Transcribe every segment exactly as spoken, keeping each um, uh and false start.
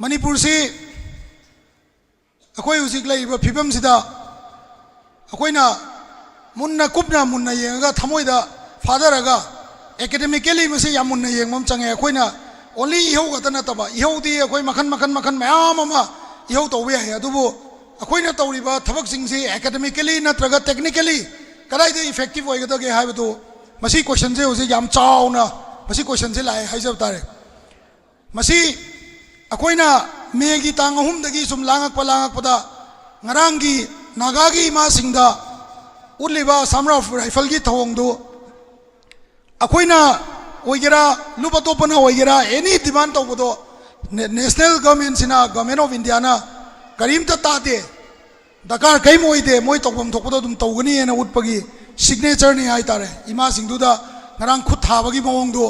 ꯃꯅꯤꯄꯨꯔꯁꯤ ꯑꯩꯈꯣꯏ ꯍꯧꯖꯤꯛ ꯂꯩꯔꯤꯕ ꯐꯤꯕꯝꯁꯤꯗ ꯑꯩꯈꯣꯏꯅ ꯃꯨꯟꯅ ꯀꯨꯞꯅ ꯃꯨꯟꯅ ꯌꯦꯡꯉꯒ, ꯊꯃꯣꯏꯗ ꯐꯥꯊꯔꯒ, ꯑꯦꯀꯥꯗꯦꯃꯤꯀꯦꯂꯤ ꯃꯁꯤ ꯌꯥꯝ ꯃꯨꯟꯅ ꯌꯦꯡꯕ ꯑꯃ ꯆꯪꯉꯦ꯫ ꯑꯩꯈꯣꯏꯅ ꯑꯣꯟꯂꯤ ꯏꯍꯧ ꯈꯛꯇ ꯅꯠꯇꯕ, ꯏꯍꯧꯗꯤ ꯑꯩꯈꯣꯏ ꯃꯈꯟ ꯃꯈꯟ ꯃꯈꯟ ꯃꯌꯥꯝ ꯑꯃ ꯏꯍꯧ ꯇꯧꯕ ꯌꯥꯏ꯫ ꯑꯗꯨꯕꯨ ꯑꯩꯈꯣꯏꯅ ꯇꯧꯔꯤꯕ ꯊꯕꯛꯁꯤꯡꯁꯤ ꯑꯦꯀꯥꯗꯦꯃꯤꯀꯦꯂꯤ ꯅꯠꯇ꯭ꯔꯒ ꯇꯦꯛꯅꯤꯀꯦꯂꯤ ꯀꯗꯥꯏꯗ ꯏꯐꯦꯛꯇꯤꯚ ꯑꯣꯏꯒꯗꯒꯦ ꯍꯥꯏꯕꯗꯨ, ꯃꯁꯤ ꯀꯣꯏꯁꯟꯁꯦ ꯍꯧꯖꯤꯛ ꯌꯥꯝ ꯆꯥꯎꯅ, ꯃꯁꯤ ꯀꯣꯏꯁꯟꯁꯦ ꯂꯥꯛꯑꯦ ꯍꯥꯏꯖꯕ ꯇꯥꯔꯦ꯫ ꯃꯁꯤ ꯑꯩꯈꯣꯏꯅ ꯃꯦꯒꯤ ꯇꯥꯡ ꯑꯍꯨꯝꯗꯒꯤ ꯁꯨꯝ ꯂꯥꯡꯉꯛꯄ ꯂꯥꯡꯉꯛꯄꯗ, ꯉꯔꯥꯡꯒꯤ ꯅꯥꯒꯥꯒꯤ ꯏꯃꯥꯁꯤꯡꯗ ꯎꯠꯂꯤꯕ ꯑꯁꯥꯝ ꯔꯥꯏꯐꯜꯒꯤ ꯊꯧꯑꯣꯡꯗꯨ ꯑꯩꯈꯣꯏꯅ ꯑꯣꯏꯒꯦꯔꯥ, ꯂꯨꯞ ꯑꯇꯣꯞꯄꯅ ꯑꯣꯏꯒꯦꯔꯥ, ꯑꯦꯅꯤ ꯗꯤꯃꯥꯟ ꯇꯧꯕꯗꯣ ꯅꯦ-, ꯅꯦꯁꯅꯦꯜ ꯒꯚꯔꯟꯃꯦꯟꯁꯤꯅ, ꯒꯚꯔꯟꯃꯦꯟ ꯑꯣꯐ ꯏꯟꯗꯤꯌꯥꯅ ꯀꯔꯤꯝꯇ ꯇꯥꯗꯦ, ꯗꯔꯀꯥꯔ ꯀꯔꯤꯝ ꯑꯣꯏꯗꯦ, ꯃꯣꯏ ꯇꯧꯐꯝ ꯊꯣꯛꯄꯗꯣ ꯑꯗꯨꯝ ꯇꯧꯒꯅꯤ ꯍꯥꯏꯅ ꯎꯠꯄꯒꯤ ꯁꯤꯒꯅꯦꯆꯔꯅꯤ ꯍꯥꯏꯇꯥꯔꯦ꯫ ꯏꯃꯥꯁꯤꯡꯗꯨꯗ ꯉꯔꯥꯡ ꯈꯨꯠ ꯊꯥꯕꯒꯤ ꯃꯑꯣꯡꯗꯣ,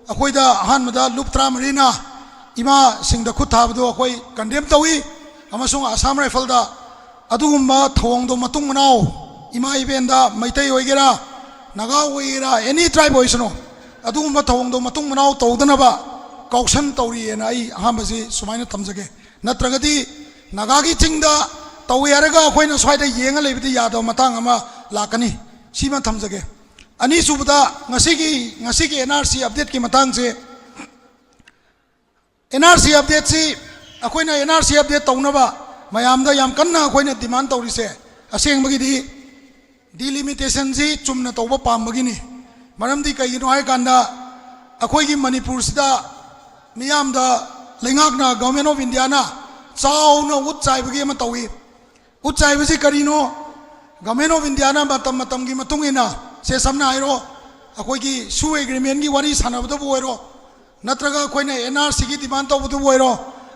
ꯑꯩꯈꯣꯏꯗ ꯑꯍꯥꯟꯕꯗ ꯂꯨꯞ ꯇꯔꯥꯃꯔꯤꯅ ꯏꯃꯥꯁꯤꯡꯗ ꯈꯨꯠ ꯊꯥꯕꯗꯣ ꯑꯩꯈꯣꯏ ꯀꯟꯗꯦꯝ ꯇꯧꯏ, ꯑꯃꯁꯨꯡ ꯑꯁꯥꯝ ꯔꯥꯏꯐꯜꯗ ꯑꯗꯨꯒꯨꯝꯕ ꯊꯧꯑꯣꯡꯗꯣ ꯃꯇꯨꯡ ꯃꯅꯥꯎ, ꯏꯃꯥ ꯏꯕꯦꯟꯗ, ꯃꯩꯇꯩ ꯑꯣꯏꯒꯦꯔꯥ, ꯅꯥꯒꯥ ꯑꯣꯏꯒꯦꯔꯥ, ꯑꯦꯅꯤ ꯇ꯭ꯔꯥꯏꯕ ꯑꯣꯏꯁꯅꯨ, ꯑꯗꯨꯒꯨꯝꯕ ꯊꯧꯑꯣꯡꯗꯣ ꯃꯇꯨꯡ ꯃꯅꯥꯎ ꯇꯧꯗꯅꯕ ꯀꯥꯎꯁꯟ ꯇꯧꯔꯤꯑꯅ ꯑꯩ ꯑꯍꯥꯟꯕꯁꯤ ꯁꯨꯃꯥꯏꯅ ꯊꯝꯖꯒꯦ꯫ ꯅꯠꯇ꯭ꯔꯒꯗꯤ ꯅꯥꯒꯥꯒꯤ ꯆꯤꯡꯗ ꯇꯧꯏ ꯍꯥꯏꯔꯒ ꯑꯩꯈꯣꯏꯅ ꯁ꯭ꯋꯥꯏꯗ ꯌꯦꯡꯉ ꯂꯩꯕꯗꯤ ꯌꯥꯗꯕ ꯃꯇꯥꯡ ꯑꯃ ꯂꯥꯛꯀꯅꯤ꯫ ꯁꯤꯃ ꯊꯝꯖꯒꯦ꯫ ꯑꯅꯤꯁꯨꯕꯗ, ꯉꯁꯤꯒꯤ, ꯉꯁꯤꯒꯤ ꯑꯦꯟ ꯑꯥꯔ ꯁꯤ ꯑꯞꯗꯦꯠꯀꯤ ꯃꯇꯥꯡꯁꯦ, ꯑꯦꯟ ꯑꯥꯔ ꯁꯤ ꯑꯞꯗꯦꯠꯁꯤ, ꯑꯩꯈꯣꯏꯅ ꯑꯦꯟ ꯑꯥꯔ ꯁꯤ ꯑꯞꯗꯦꯠ ꯇꯧꯅꯕ ꯃꯌꯥꯝꯗ ꯌꯥꯝ ꯀꯟꯅ ꯑꯩꯈꯣꯏꯅ ꯗꯤꯃꯥꯟ ꯇꯧꯔꯤꯁꯦ, ꯑꯁꯦꯡꯕꯒꯤꯗꯤ ꯗꯤꯂꯤꯃꯤꯇꯦꯁꯟꯁꯤ ꯆꯨꯝꯅ ꯇꯧꯕ ꯄꯥꯝꯕꯒꯤꯅꯤ꯫ ꯃꯔꯝꯗꯤ ꯀꯩꯒꯤꯅꯣ ꯍꯥꯏꯀꯥꯟꯗ, ꯑꯩꯈꯣꯏꯒꯤ ꯃꯅꯤꯄꯨꯔꯁꯤꯗ ꯃꯤꯌꯥꯝꯗ ꯂꯩꯉꯥꯛꯅ, ꯒꯚꯔꯟꯃꯦꯟ ꯑꯣꯐ ꯏꯟꯗꯤꯌꯥꯅ ꯆꯥꯎꯅ ꯎꯠ ꯆꯥꯏꯕꯒꯤ ꯑꯃ ꯇꯧꯏ꯫ ꯎꯠ ꯆꯥꯏꯕꯁꯤ ꯀꯔꯤꯅꯣ? ꯒꯚꯔꯟꯃꯦꯟ ꯑꯣꯐ ꯏꯟꯗꯤꯌꯥꯅ ꯃꯇꯝ ꯃꯇꯝꯒꯤ ꯃꯇꯨꯡ ꯏꯟꯅ, ꯁꯦ, ꯁꯝꯅ ꯍꯥꯏꯔꯣ, ꯑꯩꯈꯣꯏꯒꯤ ꯁꯨ ꯑꯦꯒ꯭ꯔꯤꯃꯦꯟꯒꯤ ꯋꯥꯔꯤ ꯁꯥꯟꯅꯕꯗꯕꯨ ꯑꯣꯏꯔꯣ, ꯅꯠꯇ꯭ꯔꯒ ꯑꯩꯈꯣꯏꯅ ꯑꯦꯟ ꯑꯥꯔ ꯁꯤꯒꯤ ꯗꯤꯃꯥꯟ ꯇꯧꯕꯗꯕꯨ ꯑꯣꯏꯔꯣ,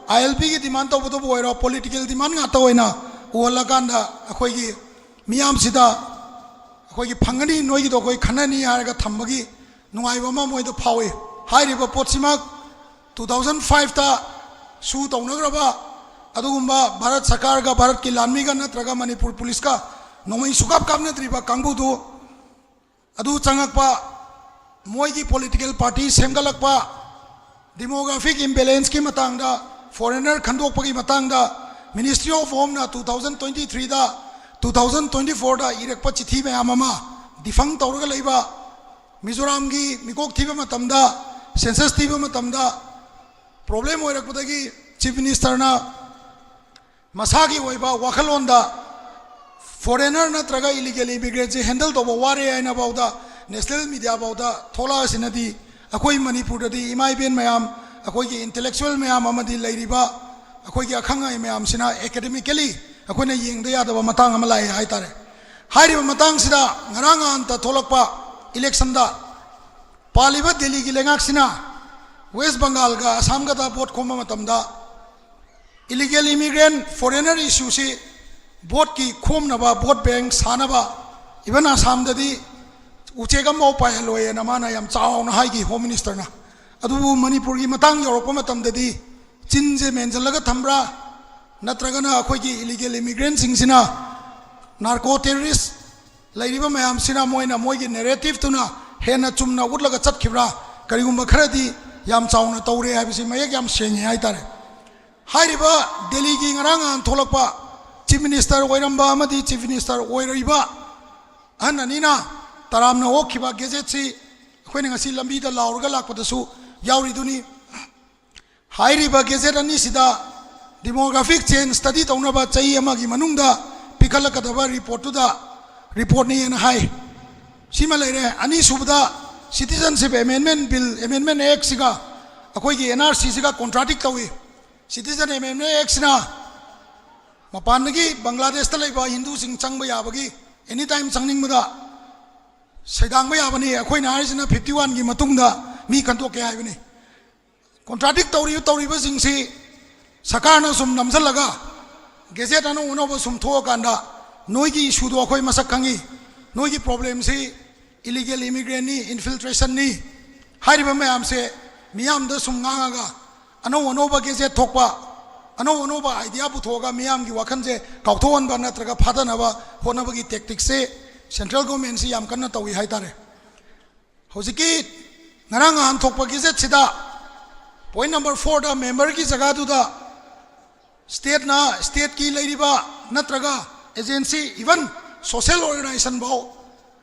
ꯑꯥꯏ ꯑꯦꯜ ꯄꯤꯒꯤ ꯗꯤꯃꯥꯟ ꯇꯧꯕꯗꯕꯨ ꯑꯣꯏꯔꯣ, ꯄꯣꯂꯤꯇꯤꯀꯦꯜ ꯗꯤꯃꯥꯟ ꯉꯥꯛꯇ ꯑꯣꯏꯅ ꯎꯍꯜꯂꯀꯥꯟꯗ, ꯑꯩꯈꯣꯏꯒꯤ ꯃꯤꯌꯥꯝꯁꯤꯗ ꯑꯩꯈꯣꯏꯒꯤ ꯐꯪꯒꯅꯤ, ꯅꯣꯏꯒꯤꯗꯣ ꯑꯩꯈꯣꯏ ꯈꯟꯅꯅꯤ ꯍꯥꯏꯔꯒ ꯊꯝꯕꯒꯤ ꯅꯨꯡꯉꯥꯏꯕ ꯑꯃ ꯃꯣꯏꯗ ꯐꯥꯎꯏ꯫ ꯍꯥꯏꯔꯤꯕ ꯄꯣꯠꯁꯤꯃꯛ ꯇꯨ ꯊꯥꯎꯖꯟ ꯐꯥꯏꯚꯇ ꯁꯨ ꯇꯧꯅꯈ꯭ꯔꯕ ꯑꯗꯨꯒꯨꯝꯕ ꯚꯥꯔꯠ ꯁꯔꯀꯥꯔꯒ, ꯚꯥꯔꯠꯀꯤ ꯂꯥꯟꯃꯤꯒ ꯅꯠꯇ꯭ꯔꯒ ꯃꯅꯤꯄꯨꯔ ꯄꯨꯂꯤꯁꯀ ꯅꯣꯡꯃꯩ ꯁꯨꯀꯥꯞ ꯀꯥꯞꯅꯗ꯭ꯔꯤꯕ ꯀꯥꯡꯕꯨꯗꯨ, ꯑꯗꯨ ꯆꯪꯉꯛꯄ, ꯃꯣꯏꯒꯤ ꯄꯣꯂꯤꯇꯤꯀꯦꯜ ꯄꯥꯔꯇꯤ ꯁꯦꯝꯒꯠꯂꯛꯄ, ꯗꯤꯃꯣꯒ꯭ꯔꯥꯐꯤꯛ ꯏꯝꯕꯦꯂꯦꯟꯁꯀꯤ ꯃꯇꯥꯡꯗ ꯐꯣꯔꯦꯅꯔ ꯈꯟꯗꯣꯛꯄꯒꯤ ꯃꯇꯥꯡꯗ Ministry of Homeꯅ two thousand twenty threeꯗ, two thousand twenty fourꯗ ꯏꯔꯛꯄ ꯆꯤꯊꯤ ꯃꯌꯥꯝ ꯑꯃ, ꯗꯤꯐꯪ ꯇꯧꯔꯒ ꯂꯩꯕ ꯃꯤꯖꯣꯔꯥꯝꯒꯤ ꯃꯤꯀꯣꯛ ꯊꯤꯕ ꯃꯇꯝꯗ, ꯁꯦꯟꯁꯁ ꯊꯤꯕ ꯃꯇꯝꯗ ꯄ꯭ꯔꯣꯕ꯭ꯂꯦꯝ ꯑꯣꯏꯔꯛꯄꯗꯒꯤ ꯆꯤꯐ ꯃꯤꯅꯤꯁꯇꯔꯅ ꯃꯁꯥꯒꯤ ꯑꯣꯏꯕ ꯋꯥꯈꯜꯂꯣꯟꯗ ꯐꯣꯔꯦꯅꯔ ꯅꯠꯇ꯭ꯔꯒ ꯏꯂꯤꯒꯦꯜ ꯏꯃꯤꯒ꯭ꯔꯦꯟꯁꯦ ꯍꯦꯟꯗꯜ ꯇꯧꯕ ꯋꯥꯔꯦ ꯍꯥꯏꯅ ꯐꯥꯎꯗ ꯅꯦꯁꯅꯦꯜ ꯃꯤꯗꯤꯌꯥ ꯐꯥꯎꯗ ꯊꯣꯛꯂꯛꯑꯁꯤꯅꯗꯤ, ꯑꯩꯈꯣꯏ ꯃꯅꯤꯄꯨꯔꯗꯗꯤ ꯏꯃꯥ ꯏꯕꯦꯟ ꯃꯌꯥꯝ, ꯑꯩꯈꯣꯏꯒꯤ ꯏꯟꯇꯦꯂꯦꯛꯆꯨꯋꯦꯜ ꯃꯌꯥꯝ ꯑꯃꯗꯤ ꯂꯩꯔꯤꯕ ꯑꯩꯈꯣꯏꯒꯤ ꯑꯈꯪ ꯑꯍꯩ ꯃꯌꯥꯝꯁꯤꯅ ꯑꯦꯀꯥꯗꯃꯤꯀꯦꯂꯤ ꯑꯩꯈꯣꯏꯅ ꯌꯦꯡꯗ ꯌꯥꯗꯕ ꯃꯇꯥꯡ ꯑꯃ ꯂꯥꯛꯑꯦ ꯍꯥꯏꯇꯥꯔꯦ꯫ ꯍꯥꯏꯔꯤꯕ ꯃꯇꯥꯡꯁꯤꯗ ꯉꯔꯥꯡ ꯉꯍꯥꯟꯇ ꯊꯣꯛꯂꯛꯄ ꯏꯂꯦꯛꯁꯟꯗ ꯄꯥꯜꯂꯤꯕ ꯗꯦꯜꯂꯤꯒꯤ ꯂꯩꯉꯥꯛꯁꯤꯅ ꯋꯦꯁ ꯕꯪꯒꯥꯜꯒ ꯑꯁꯥꯝꯒꯗ ꯚꯣꯠ ꯈꯣꯝꯕ ꯃꯇꯝꯗ ꯏꯂꯤꯒꯦꯜ ꯏꯃꯤꯒ꯭ꯔꯦꯟ ꯐꯣꯔꯦꯅꯔ ꯏꯁꯨꯁꯤ ꯚꯣꯠꯀꯤ ꯈꯣꯝꯅꯕ, ꯚꯣꯠ ꯕꯦꯡ ꯁꯥꯅꯕ, ꯏꯚꯟ ꯑꯁꯥꯝꯗꯗꯤ ꯎꯆꯦꯛ ꯑꯃꯐꯥꯎ ꯄꯥꯏꯍꯜꯂꯣꯏꯅ ꯃꯥꯅ ꯌꯥꯝ ꯆꯥꯎꯅ ꯍꯥꯏꯈꯤ ꯍꯣꯝ ꯃꯤꯅꯤꯁꯇꯔꯅ꯫ ꯑꯗꯨꯕꯨ ꯃꯅꯤꯄꯨꯔꯒꯤ ꯃꯇꯥꯡ ꯌꯧꯔꯛꯄ ꯃꯇꯝꯗꯗꯤ ꯆꯤꯟꯁꯦ ꯃꯦꯟꯁꯤꯜꯂꯒ ꯊꯝꯕ꯭ꯔꯥ, ꯅꯠꯇ꯭ꯔꯒꯅ ꯑꯩꯈꯣꯏꯒꯤ ꯏꯂꯤꯒꯦꯜ ꯏꯃꯤꯒ꯭ꯔꯦꯟꯁꯤꯡꯁꯤꯅ ꯅꯥꯔꯀꯣ ꯇꯦꯔꯣꯔꯤꯁ ꯂꯩꯔꯤꯕ ꯃꯌꯥꯝꯁꯤꯅ ꯃꯣꯏꯅ ꯃꯣꯏꯒꯤ ꯅꯦꯔꯦꯇꯤꯞꯇꯨꯅ ꯍꯦꯟꯅ ꯆꯨꯝꯅ ꯎꯠꯂꯒ ꯆꯠꯈꯤꯕ꯭ꯔꯥ? ꯀꯔꯤꯒꯨꯝꯕ ꯈꯔꯗꯤ ꯌꯥꯝ ꯆꯥꯎꯅ ꯇꯧꯔꯦ ꯍꯥꯏꯕꯁꯤ ꯃꯌꯦꯛ ꯌꯥꯝ ꯁꯦꯡꯉꯦ ꯍꯥꯏꯇꯥꯔꯦ꯫ ꯍꯥꯏꯔꯤꯕ ꯗꯦꯜꯂꯤꯒꯤ ꯉꯔꯥꯡ ꯉꯍꯥꯟ ꯊꯣꯛꯂꯛꯄ ꯆꯤꯐ ꯃꯤꯅꯤꯁꯇꯔ ꯑꯣꯏꯔꯝꯕ ꯑꯃꯗꯤ ꯆꯤꯐ ꯃꯤꯅꯤꯁꯇꯔ ꯑꯣꯏꯔꯤꯕ ꯑꯍꯟ ꯑꯅꯤꯅ ꯇꯔꯥꯝꯅ ꯑꯣꯛꯈꯤꯕ ꯒꯦꯖꯦꯠꯁꯤ ꯑꯩꯈꯣꯏꯅ ꯉꯁꯤ ꯂꯝꯕꯤꯗ ꯂꯥꯎꯔꯒ ꯂꯥꯛꯄꯗꯁꯨ ꯌꯥꯎꯔꯤꯗꯨꯅꯤ꯫ ꯍꯥꯏꯔꯤꯕ ꯒꯦꯖꯦꯠ ꯑꯅꯤꯁꯤꯗ ꯗꯤꯃꯣꯒ꯭ꯔꯥꯐꯤꯛ ꯆꯦꯟꯖ ꯁ꯭ꯇꯗꯤ ꯇꯧꯅꯕ ꯆꯍꯤ ꯑꯃꯒꯤ ꯃꯅꯨꯡꯗ ꯄꯤꯈꯠꯂꯛꯀꯗꯕ ꯔꯤꯄꯣꯔꯠꯇꯨꯗ, ꯔꯤꯄꯣꯔꯠꯅꯤꯅ ꯍꯥꯏ꯫ ꯁꯤꯃ ꯂꯩꯔꯦ꯫ ꯑꯅꯤꯁꯨꯕꯗ, ꯁꯤꯇꯤꯖꯟꯁꯤꯞ ꯑꯦꯃꯦꯟꯃꯦꯟ ꯕꯤꯜ, ꯑꯦꯃꯦꯟꯃꯦꯟ ꯑꯦꯛꯁꯤꯒ ꯑꯩꯈꯣꯏꯒꯤ ꯑꯦꯟ ꯑꯥꯔ ꯁꯤꯁꯤꯒ ꯀꯣꯟꯇ꯭ꯔꯥꯗꯤꯛ ꯇꯧꯏ꯫ ꯁꯤꯇꯤꯖꯟ ꯑꯦꯃꯦꯟꯃꯦꯟ ꯑꯦꯛꯁꯤꯅ ꯃꯄꯥꯟꯗꯒꯤ ꯕꯪꯒ꯭ꯂꯥꯗꯦꯁꯇ ꯂꯩꯕ ꯍꯤꯟꯗꯨꯁꯤꯡ ꯆꯪꯕ ꯌꯥꯕꯒꯤ, ꯑꯦꯅꯤ ꯇꯥꯏꯝ ꯆꯪꯅꯤꯡꯕꯗ ꯁꯩꯗꯥꯡꯕ ꯌꯥꯕꯅꯤ꯫ ꯑꯩꯈꯣꯏꯅ ꯍꯥꯏꯔꯤꯁꯤꯅ ꯐꯤꯐꯇꯤ ꯋꯥꯟꯒꯤ ꯃꯇꯨꯡꯗ ꯃꯤ ꯈꯟꯗꯣꯛꯀꯦ ꯍꯥꯏꯕꯅꯤ꯫ ꯀꯣꯟꯇ꯭ꯔꯥꯗꯤꯛ ꯇꯧꯔꯤꯕ, ꯇꯧꯔꯤꯕꯁꯤꯡꯁꯤ ꯁꯔꯀꯥꯔꯅ ꯁꯨꯝ ꯅꯝꯁꯤꯜꯂꯒ ꯒꯦꯖꯦꯠ ꯑꯅꯧ ꯑꯅꯧꯕ ꯁꯨꯝ ꯊꯣꯛꯑꯀꯥꯟꯗ ꯅꯣꯏꯒꯤ ꯏꯁꯨꯗꯣ ꯑꯩꯈꯣꯏ ꯃꯁꯛ ꯈꯪꯉꯤ, ꯅꯣꯏꯒꯤ ꯄ꯭ꯔꯣꯕ꯭ꯂꯦꯝꯁꯤ ꯏꯂꯤꯒꯦꯜ ꯏꯃꯤꯒ꯭ꯔꯦꯟꯅꯤ, ꯏꯟꯐꯤꯜꯇ꯭ꯔꯦꯁꯟꯅꯤ ꯍꯥꯏꯔꯤꯕ ꯃꯌꯥꯝꯁꯦ ꯃꯤꯌꯥꯝꯗ ꯁꯨꯝ ꯉꯥꯡꯉꯒ ꯑꯅꯧ ꯑꯅꯧꯕ ꯒꯦꯖꯦꯠ ꯊꯣꯛꯄ, ꯑꯅꯧ ꯑꯅꯧꯕ ꯑꯥꯏꯗꯤꯌꯥ ꯄꯨꯊꯣꯛꯑꯒ ꯃꯤꯌꯥꯝꯒꯤ ꯋꯥꯈꯜꯁꯦ ꯀꯥꯎꯊꯣꯛꯍꯟꯕ ꯅꯠꯇ꯭ꯔꯒ ꯐꯥꯊꯅꯕ ꯍꯣꯠꯅꯕꯒꯤ ꯇꯦꯛꯇꯤꯛꯁꯦ ꯁꯦꯟꯇ꯭ꯔꯦꯜ ꯒꯣꯔꯃꯦꯟꯁꯤ ꯌꯥꯝ ꯀꯟꯅ ꯇꯧꯏ ꯍꯥꯏꯇꯥꯔꯦ꯫ ꯍꯧꯖꯤꯛꯀꯤ ꯉꯔꯥꯡ ꯅꯍꯥꯟ ꯊꯣꯛꯄ ꯒꯦꯖꯦꯠꯁꯤꯗ Point number fourꯗ memberꯒꯤ ꯖꯒꯥꯗꯨꯗ stateꯅ, stateꯀꯤ ꯂꯩꯔꯤꯕ ꯅꯠꯇ꯭ꯔꯒ agency, even social organization ꯐꯥꯎ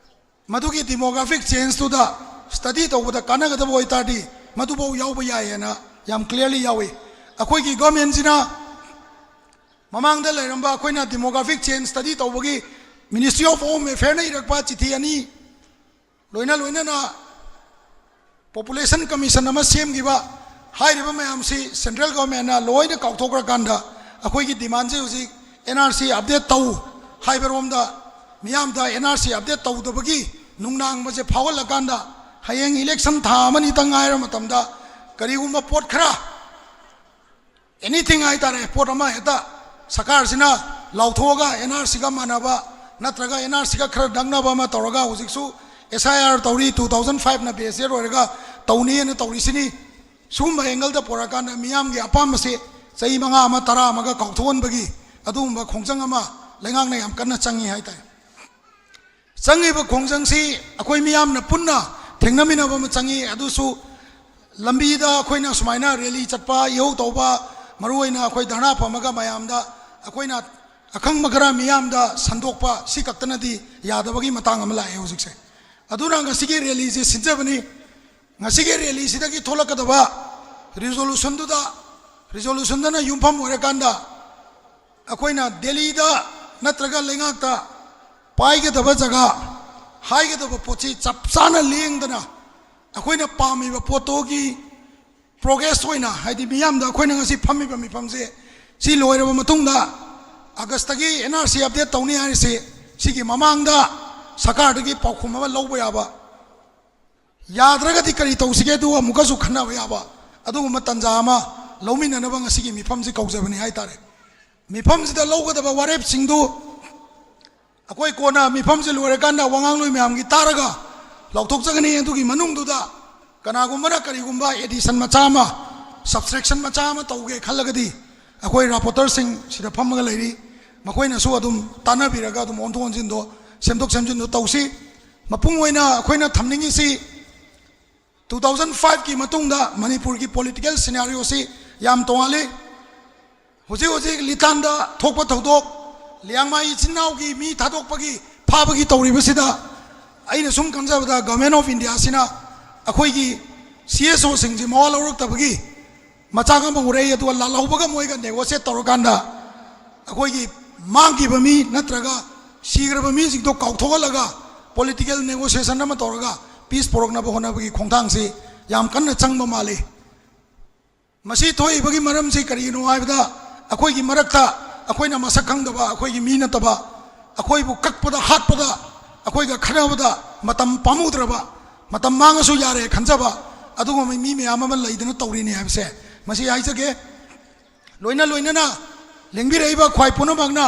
ꯃꯗꯨꯒꯤ demographic changeꯇꯨꯗ study ꯇꯧꯕꯗ ꯀꯥꯟꯅꯒꯗꯕ ꯑꯣꯏꯇꯥꯔꯗꯤ ꯃꯗꯨꯐꯥꯎ ꯌꯥꯎꯕ ꯌꯥꯏ ꯍꯥꯏꯅ ꯌꯥꯝ clearly ꯌꯥꯎꯏ꯫ ꯑꯩꯈꯣꯏꯒꯤ governmentꯁꯤꯅ ꯃꯃꯥꯡꯗ ꯂꯩꯔꯝꯕ ꯑꯩꯈꯣꯏꯅ demographic change study ꯇꯧꯕꯒꯤ Ministry of Home Affairꯅ ꯏꯔꯛꯄ ꯆꯤꯊꯤ ꯑꯅꯤ, ꯂꯣꯏꯅ ꯂꯣꯏꯅꯅ population commission ꯑꯃ ꯁꯦꯝꯈꯤꯕ, ꯍꯥꯏꯔꯤꯕ ꯃꯌꯥꯝꯁꯤ central governmentꯅ ꯂꯣꯏꯅ ꯀꯥꯎꯊꯣꯛꯈ꯭ꯔꯀꯥꯟꯗ ꯑꯩꯈꯣꯏꯒꯤ demandꯁꯦ ꯍꯧꯖꯤꯛ NRC update ꯇꯧ ꯍꯥꯏꯕꯔꯣꯝꯗ, ꯃꯤꯌꯥꯝꯗ NRC update ꯇꯧꯗꯕꯒꯤ ꯅꯨꯡꯅꯥꯡꯕꯁꯦ ꯐꯥꯎꯍꯜꯂꯀꯥꯟꯗ ꯍꯌꯦꯡ election ꯊꯥ ꯑꯃꯅꯤꯇꯪ ꯉꯥꯏꯔ ꯃꯇꯝꯗ ꯀꯔꯤꯒꯨꯝꯕ ꯄꯣꯠ ꯈꯔ, anything ꯍꯥꯏꯇꯥꯔꯦ, ꯄꯣꯠ ꯑꯃ ꯍꯦꯛꯇ ꯁꯔꯀꯥꯔꯁꯤꯅ ꯂꯥꯎꯊꯣꯛꯑꯒ NRCꯒ ꯃꯥꯟꯅꯕ ꯅꯠꯇ꯭ꯔꯒ NRCꯒ ꯈꯔ ꯅꯛꯅꯕ ꯑꯃ ꯇꯧꯔꯒ, ꯍꯧꯖꯤꯛꯁꯨ SIR ꯇꯧꯔꯤ, two thousand fiveꯅ base year ꯑꯣꯏꯔꯒ ꯇꯧꯅꯤꯅ ꯇꯧꯔꯤꯁꯤꯅꯤ꯫ ꯁꯤꯒꯨꯝꯕ angleꯗ ꯄꯨꯔꯛꯑꯀꯥꯟꯗ ꯃꯤꯌꯥꯝꯒꯤ ꯑꯄꯥꯝꯕꯁꯦ ꯆꯍꯤ ꯃꯉꯥ ꯑꯃ, ꯇꯔꯥ ꯑꯃꯒ ꯀꯥꯎꯊꯣꯛꯍꯟꯕꯒꯤ ꯑꯗꯨꯒꯨꯝꯕ ꯈꯣꯡꯖꯪ ꯑꯃ ꯂꯩꯉꯥꯛꯅ ꯌꯥꯝ ꯀꯟꯅ ꯆꯪꯉꯤ ꯍꯥꯏꯇꯥꯔꯦ꯫ ꯆꯪꯉꯤꯕ ꯈꯣꯡꯖꯪꯁꯤ ꯑꯩꯈꯣꯏ ꯃꯤꯌꯥꯝꯅ ꯄꯨꯟꯅ ꯊꯦꯡꯅꯃꯤꯟꯅꯕ ꯑꯃ ꯆꯪꯉꯤ꯫ ꯑꯗꯨꯁꯨ ꯂꯝꯕꯤꯗ ꯑꯩꯈꯣꯏꯅ ꯁꯨꯃꯥꯏꯅ rally ꯆꯠꯄ, ꯏꯍꯧ ꯇꯧꯕ, ꯃꯔꯨꯑꯣꯏꯅ ꯑꯩꯈꯣꯏ ꯙꯔꯅꯥ ꯐꯝꯃꯒ ꯃꯌꯥꯝꯗ ꯑꯩꯈꯣꯏꯅ ꯑꯈꯪꯕ ꯈꯔ ꯃꯤꯌꯥꯝꯗ ꯁꯟꯗꯣꯛꯄ, ꯁꯤ ꯈꯛꯇꯅꯗꯤ ꯌꯥꯗꯕꯒꯤ ꯃꯇꯥꯡ ꯑꯃ ꯂꯥꯛꯑꯦ ꯍꯧꯖꯤꯛꯁꯦ꯫ ꯑꯗꯨꯅ ꯉꯁꯤꯒꯤ rallyꯁꯦ ꯁꯤꯟꯖꯕꯅꯤ꯫ ꯉꯁꯤꯒꯤ rallyꯁꯤꯗꯒꯤ ꯊꯣꯛꯂꯛꯀꯗꯕ resolutionꯗꯨꯗ, resolutionꯗꯅ ꯌꯨꯝꯐꯝ ꯑꯣꯏꯔꯀꯥꯟꯗ ꯑꯩꯈꯣꯏꯅ ꯗꯦꯜꯂꯤꯗ ꯅꯠꯇ꯭ꯔꯒ ꯂꯩꯉꯥꯛꯇ ꯄꯥꯏꯒꯗꯕ ꯖꯒꯥ, ꯍꯥꯏꯒꯗꯕ ꯄꯣꯠꯁꯤ ꯆꯞ ꯆꯥꯅ ꯂꯦꯡꯗꯅ ꯑꯩꯈꯣꯏꯅ ꯄꯥꯝꯃꯤꯕ ꯄꯣꯠꯇꯨꯒꯤ progress ꯑꯣꯏꯅ, ꯍꯥꯏꯗꯤ ꯃꯤꯌꯥꯝꯗ ꯑꯩꯈꯣꯏꯅ ꯉꯁꯤ ꯐꯝꯃꯤꯕ ꯃꯤꯐꯝꯁꯦ ꯁꯤ ꯂꯣꯏꯔꯕ ꯃꯇꯨꯡꯗ Augustꯇꯒꯤ NRC update ꯇꯧꯅꯤ ꯍꯥꯏꯔꯤꯁꯤ, ꯁꯤꯒꯤ ꯃꯃꯥꯡꯗ ꯁꯔꯀꯥꯔꯗꯒꯤ ꯄꯥꯎꯈꯨꯝ ꯑꯃ ꯂꯧꯕ ꯌꯥꯕ, ꯌꯥꯗ꯭ꯔꯒꯗꯤ ꯀꯔꯤ ꯇꯧꯁꯤꯒꯦ ꯑꯗꯨ ꯑꯃꯨꯛꯀꯁꯨ ꯈꯟꯅꯕ ꯌꯥꯕ ꯑꯗꯨꯒꯨꯝꯕ ꯇꯥꯟꯖꯥ ꯑꯃ ꯂꯧꯃꯤꯟꯅꯅꯕ ꯉꯁꯤꯒꯤ ꯃꯤꯐꯝꯁꯤ ꯀꯧꯖꯕꯅꯤ ꯍꯥꯏꯇꯥꯔꯦ꯫ ꯃꯤꯐꯝꯁꯤꯗ ꯂꯧꯒꯗꯕ ꯋꯥꯔꯦꯞꯁꯤꯡꯗꯨ ꯑꯩꯈꯣꯏ ꯀꯣꯟꯅ ꯃꯤꯐꯝꯁꯤ ꯂꯣꯏꯔꯀꯥꯟꯗ ꯋꯥꯉꯥꯡꯂꯣꯏ ꯃꯌꯥꯝꯒꯤ ꯇꯥꯔꯒ ꯂꯥꯎꯊꯣꯛꯆꯒꯅꯤ꯫ ꯑꯗꯨꯒꯤ ꯃꯅꯨꯡꯗꯨꯗ ꯀꯅꯥꯒꯨꯝꯕꯅ ꯀꯔꯤꯒꯨꯝꯕ addition ꯃꯆꯥ ꯑꯃ, subtraction ꯃꯆꯥ ꯑꯃ ꯇꯧꯒꯦ ꯈꯜꯂꯒꯗꯤ ꯑꯩꯈꯣꯏ rapporteurꯁꯤꯡ ꯁꯤꯗ ꯐꯝꯃꯒ ꯂꯩꯔꯤ, ꯃꯈꯣꯏꯅꯁꯨ ꯑꯗꯨꯝ ꯇꯥꯟꯅꯕꯤꯔꯒ ꯑꯗꯨꯝ ꯑꯣꯟꯊꯣꯛ ꯑꯣꯟꯁꯤꯟꯗꯣ, ꯁꯦꯝꯗꯣꯛ ꯁꯦꯝꯖꯤꯟꯗꯣ ꯇꯧꯁꯤ꯫ ꯃꯄꯨꯡ ꯑꯣꯏꯅ ꯑꯩꯈꯣꯏꯅ ꯊꯝꯅꯤꯡꯉꯤꯁꯤ ꯇꯨ ꯊꯥꯎꯖꯟ ꯐꯥꯏꯚꯀꯤ ꯃꯇꯨꯡꯗ ꯃꯅꯤꯄꯨꯔꯒꯤ ꯄꯣꯂꯤꯇꯤꯀꯦꯜ ꯁꯤꯅꯥꯔꯤꯑꯣꯁꯤ ꯌꯥꯝ ꯇꯣꯉꯥꯜꯂꯤ꯫ ꯍꯧꯖꯤꯛ ꯍꯧꯖꯤꯛ ꯂꯤꯇꯥꯟꯗ ꯊꯣꯛꯄ ꯊꯧꯗꯣꯛ, ꯂꯤꯌꯥꯡꯃꯥꯏ ꯏꯆꯤꯟ ꯏꯅꯥꯎꯒꯤ ꯃꯤ ꯊꯥꯗꯣꯛꯄꯒꯤ, ꯐꯥꯕꯒꯤ ꯇꯧꯔꯤꯕꯁꯤꯗ ꯑꯩꯅ ꯁꯨꯝ ꯈꯟꯖꯕꯗ Government of Indiaꯁꯤꯅ ꯑꯩꯈꯣꯏꯒꯤ ꯁꯤ ꯑꯦꯁ ꯑꯣꯁꯤꯡꯁꯤ ꯃꯋꯥ ꯂꯧꯔꯛꯇꯕꯒꯤ ꯃꯆꯥꯛ ꯑꯃ ꯎꯔꯛꯏ꯫ ꯑꯗꯨꯒ ꯂꯥꯜꯍꯧꯕꯒ ꯃꯣꯏꯒ negotiate ꯇꯧꯔꯀꯥꯟꯗ ꯑꯩꯈꯣꯏꯒꯤ ꯃꯥꯡꯈꯤꯕ ꯃꯤ ꯅꯠꯇ꯭ꯔꯒ ꯁꯤꯈ꯭ꯔꯕ ꯃꯤꯁꯤꯡꯗꯣ ꯀꯥꯎꯊꯣꯛꯍꯜꯂꯒ political negotiation ꯑꯃ ꯇꯧꯔꯒ peace ꯄꯨꯔꯛꯅꯕ ꯍꯣꯠꯅꯕꯒꯤ ꯈꯣꯡꯊꯥꯡꯁꯤ ꯌꯥꯝ ꯀꯟꯅ ꯆꯪꯕ ꯃꯥꯜꯂꯤ꯫ ꯃꯁꯤ ꯊꯣꯛꯏꯕꯒꯤ ꯃꯔꯝꯁꯤ ꯀꯔꯤꯒꯤꯅꯣ ꯍꯥꯏꯕꯗ, ꯑꯩꯈꯣꯏꯒꯤ ꯃꯔꯛꯇ ꯑꯩꯈꯣꯏꯅ ꯃꯁꯛ ꯈꯪꯗꯕ, ꯑꯩꯈꯣꯏꯒꯤ ꯃꯤ ꯅꯠꯇꯕ, ꯑꯩꯈꯣꯏꯕꯨ ꯀꯛꯄꯗ, ꯍꯥꯠꯄꯗ, ꯑꯩꯈꯣꯏꯒ ꯈꯠꯅꯕꯗ ꯃꯇꯝ ꯄꯥꯝꯃꯨꯗ꯭ꯔꯕ, ꯃꯇꯝ ꯃꯥꯡꯉꯁꯨ ꯌꯥꯔꯦ ꯈꯟꯖꯕ ꯑꯗꯨꯒꯨꯝꯕ ꯃꯤ ꯃꯌꯥꯝ ꯑꯃ ꯂꯩꯗꯅ ꯇꯧꯔꯤꯅꯤ ꯍꯥꯏꯕꯁꯦ ꯃꯁꯤ ꯍꯥꯏꯖꯒꯦ꯫ ꯂꯣꯏꯅ ꯂꯣꯏꯅꯅ ꯂꯦꯡꯕꯤꯔꯛꯏꯕ ꯈ꯭ꯋꯥꯏ ꯄꯨꯝꯅꯃꯛꯅ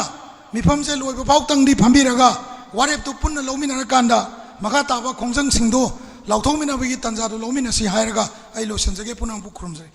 ꯃꯤꯐꯝꯁꯦ ꯂꯣꯏꯕ ꯐꯥꯎꯇꯪꯗꯤ ꯐꯝꯕꯤꯔꯒ ꯋꯥꯔꯦꯞꯇꯨ ꯄꯨꯟꯅ ꯂꯧꯃꯤꯟꯅꯔꯀꯥꯟꯗ ꯃꯈꯥ ꯇꯥꯕ ꯈꯣꯡꯖꯪꯁꯤꯡꯗꯨ ꯂꯥꯎꯊꯣꯛꯃꯤꯟꯅꯕꯒꯤ ꯇꯥꯟꯖꯥꯗꯨ ꯂꯧꯃꯤꯟꯅꯁꯤ ꯍꯥꯏꯔꯒ ꯑꯩ ꯂꯣꯏꯁꯤꯟꯖꯒꯦ꯫ ꯄꯨꯝꯅꯃꯛꯄꯨ ꯈꯨꯔꯨꯝꯖꯔꯤ꯫